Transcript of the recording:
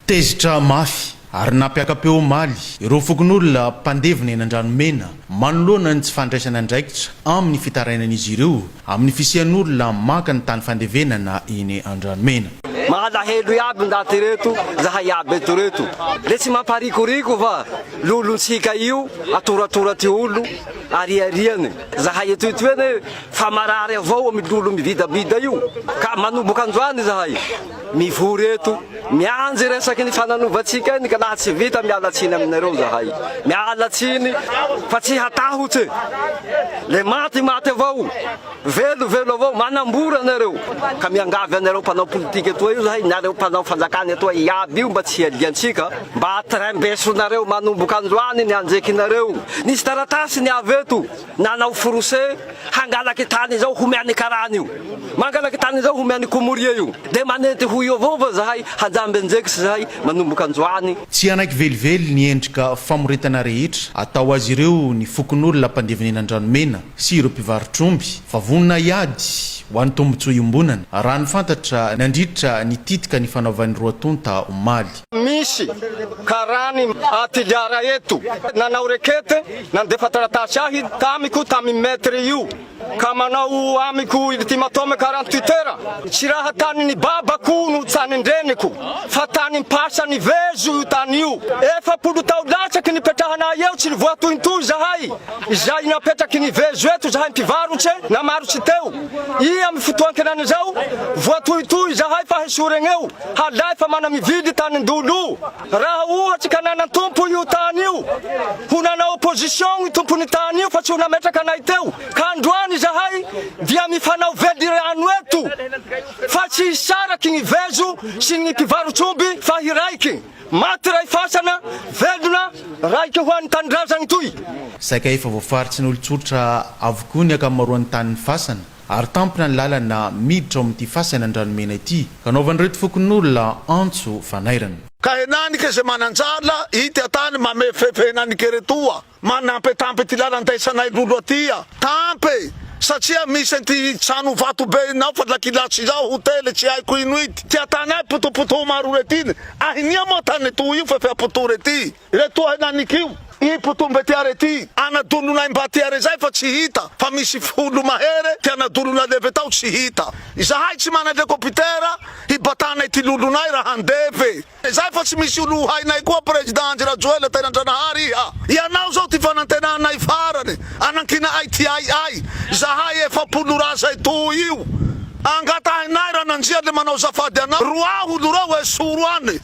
Tezitra mafy ary nampiaka-peo omaly ireo fokonolona mpandevina eny Andranomena manoloana ny tsy fandraisana andraikitra amin'ny fitarainan'izy ireo amin'ny fisian'olona maka ny tany fandevenana eny Andranomena. Mahalahelo iaby ndaty reto zahay iaby eto reto le tsy mamparikoriko fa lolontsika io atoratora ty olo ariariany zahay eto ito ene fa marary avao amy lolo mividabida io ka manomboka androany zahay mivory eto mianjy resaky ny fananovantsika iny ka laha tsy vita miala tsiny aminareo zahay miala tsiny fa tsy hatahotse le maty maty avao Velo velo avao, manambory anareo, ka miangavy anareo mpanao politika etoa io zahay, nareo mpanao fanjakana etoa iaby io mba tsy hialiantsika, mba trembesonareo manomboka androany ny anjekinareo. Nisy taratasy ny avy eto nanao frose hangalaky tany izao homeany karana io, mangalaky tany izao homeany komorie io, de manenty ho io avao va zahay, hajamby anjekisy zahay manomboka androany. Tsy hanaiky velively ny endrika famoretana rehetra atao azy ireo ny fokonolona mpandevina eny Andranomena. sy ireo mpivarotr'omby fa vonona hiady ho an'ny tombontsoa iombonana, raha ny fantatra nandritra ny titika nifanaovan'ny roa tonta omaly. Misy karany a Toliara eto nanao requete nandefa taratasy ahy tamiko tamy maitre io ka manao amiko ultimatum 48 heures tsy raha tanin'ny babako no tanin-dreniko fa tanim-pasany vezo io tany io 40 tao latsaky nipetrahanay eo tsy nivoatohintohy zahay Izay napetraky ny vezo eto zahay mpivarotse na maro tsy teo i amy fotoankenany zao voatohitohy zahay fa hesoregneo halay fa mana mividy tanindolo raha ohatsy ka nanantompo io tany io ho nanao opposition ny tompony tany io fa tsy ho nametraka anay teo ka androany zahay dia mifanao velirano eto fa tsy hisaraky ny vezo sy ny mpivarotsomby fa hiraiky Maty ray fasana, velona raika ho an'ny tanindrazany toy. Saika efa voafaritry ny olon-tsotra avokoa ny ankamaroan'ny tanin'ny fasana ary tampina ny lalana miditra ao amin'ity fasana Andranomena ity ka anaovan'ireto fokonolona antso fanairana. Ka henanike ze manan-jala ity an-tany mamefefe henanike retoa. Manampetampe ty lala andaisanay lolo aty a! Tampe! Satria misy an'ity trano vato be nao fa lakilasy izao hotely tsy haiko ino ity. Ty atanay potopoto maro retiny. Ahinia moa tany toa io fa feapoto rety. Retoa henanikio. I potombe ty arety. Anadolonay mba ty are zay fa tsy hita fa misy folo mahere ty anadolona leve tao tsy hita. Izahay tsy mana lekopitera hibatanay ty lolonay raha handeve. Zay fa tsy misy olo ho hainay koa Président Andry Rajoelina tena Andranahary iha. Ianao zao ty fanantenanay farany anankina'ay ty ay ay zahay 40 rasa etoa io. Angatahinay Ranandria le manao zafady anao roaho olo reo esoro any.